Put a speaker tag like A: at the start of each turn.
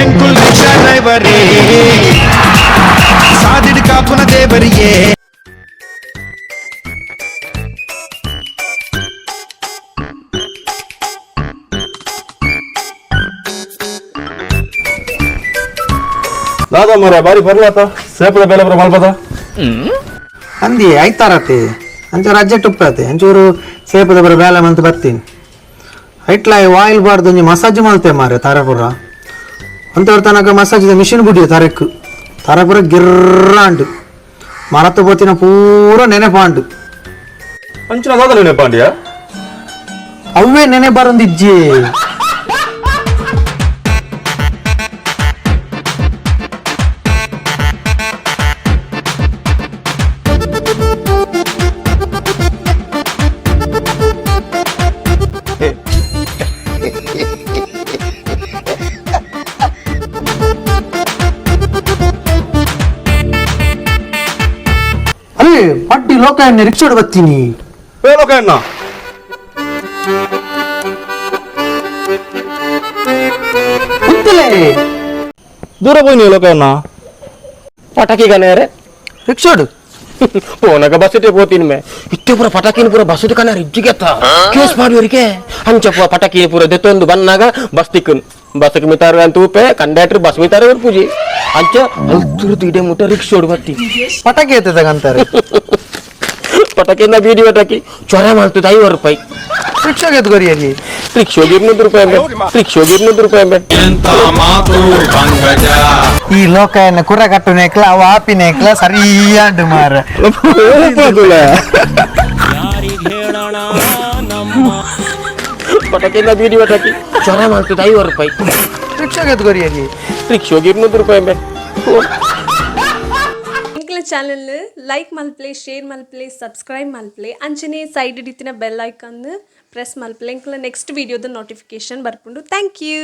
A: ಎಂಕುಲ್ rickshaw ಡ್ರೈವರೇ ಸಾದಿಡ್ ಕಾಪುನ ದೇವರಿಯೇ.
B: ದಾದಾ ಮಾರ್ರೆ, ಬಾರಿ ಬರ್ಲಾತ ಸೇಪದ ಬೇಲೆ ಬರ ಮಲ್ಪದ.
C: ಅಂದಿ ಐತಾರತೆ ಅಂಚ ರಜೆ ಟುಪ್ಪತೆ ಅಂಚೂರು ಸೇಪದ ಬರ ಬೇಲೆ ಮಂತ್ ಬರ್ತೀನಿ. ಐಟ್ಲ ವಾಯಿಲ್ ಬಾರ್ದು ಒಂಜಿ ಮಸಾಜ್ ಮಲ್ತೆ ಮಾರೆ ತಾರಪುರ. ಅಂತವ್ರ ತನಕ ಮಸಾಜ್ ಮಿಷಿನ್ ಬುಡಿಯು ತರೆಕ್ ತಾರಪುರ ಗಿರ್ರಾಂಡು ಮರತ ಪೋತಿನ ಪೂರ ನೆನೆಪಾಂಡು.
B: ಅಂಚಿನ ದಾದ ನೆನೆ ಪಾಂಡ್ಯ?
C: ಅವೇ ನೆನೆ ಬರಂದಿಜ್ಜಿ. ಅಲ್ಲೇ ಪಟ್ಟಿ ಲೋಕ ರಿಕ್ಷಾಡ್ ಬರ್ತೀನಿ.
B: ಏ ಲೋಕಣ್ಣ.
C: ಕುತ್ತಲೇ.
B: ದೂರ ಪೋಯ್ನಿ ಲೋಕಣ್ಣ.
D: ಪಟಾಕಿ ಕನೆಯರೆ.
C: ರಿಕ್ಷಾಡು.
D: ಪೋನಗ ಬಸ್ಸಿಗೆ ಪೋತೀನಿ ಮೇ ಇತ್ತೆ ಪೂರ ಪಟಾಕಿನ ಪೂರ ಬಸ್ಸಿಗೆ ಕನೆಯರೆ ಇಜ್ಜಿಗೆತ್ತ ಕೇಸ್ ಮಾಡುವರಿಗೆ ಅಂಚ ಪೂರ ಪಟಾಕಿ ಪೂರ ದೆತ್ತೊಂದು ಬನ್ನಾಗ ಬಸ್ ತಿಕ್ಕನ್ ಬಸ್ಗೆ ಮಿತಾರು ಅಂತ ಊಪೆ ಕಂಡಕ್ಟರ್ ಬಸ್ ಮಿತಾರು ಪೂಜಿ ಅಂಚ ಅಲ್ತಿರ್ದು ಇಡೇ ಮುಟ್ಟ ರಿಕ್ಷಾ ಹೊಡ್ ಬತ್ತಿ.
C: ಪಟಾಕಿ ಎತ್ತದಂತಾರೆ.
D: ಪಟಾಕಿಯಿಂದ ಬೀಡಿ ಪಟಾಕಿ ಚೊರ ಮಾಡ್ತದೆ 50 ರೂಪಾಯಿ.
C: ರಿಕ್ಷಾಗೆ ಎತ್ಕೊರಿಯಾಗಿ.
D: ರಿಕ್ಷೋಗೆ 200 ರೂಪಾಯಿ ಅಂಬೆ, ರಿಕ್ಷೋಗೆ 200 ರೂಪಾಯಿ ಅಂಬೆ.
C: ಈ ಲೋಕ ಎನ್ನ ಕುರ ಕಟ್ಟುನೇಕ್ಲ ಅವ ಆಪಿನೇಕ್ಲ ಸರಿಯಾಂಡು ಮಾರ.
D: ಪಟಾಕಿಯಿಂದ ಬೀಡಿ ಪಟಾಕಿ ಚೊರ ಮಾಡ್ತದೆ 50 ರೂಪಾಯಿ.
C: ರಿಕ್ಷಾಗೆ ಎತ್ಕೊರಿಯಾಗಿ.
D: ರಿಕ್ಷೋಗೆ 200 ರೂಪಾಯಿ ಅಂಬೆ.
E: ಎಂಕ್ಲ ಚಾನಲ್ ಲೈಕ್ ಮಲ್ಪ್ಲೆ, ಶೇರ್ ಮಲ್ಪ್ಲೆ, ಸಬ್ಸ್ಕ್ರೈಬ್ ಮಲ್ಪ್ಲೆ. ಅಂಚನೆ ಸೈಡ್ ಇತ್ತಿನ ಬೆಲ್ ಐಕನ್ ಪ್ರೆಸ್ ಮಲ್ಪ್ಲೆ. ಎಂಕ್ಲ ನೆಕ್ಸ್ಟ್ ವೀಡಿಯೋದ ನೋಟಿಫಿಕೇಶನ್ ಬರ್ಪುಂಡು. Thank you.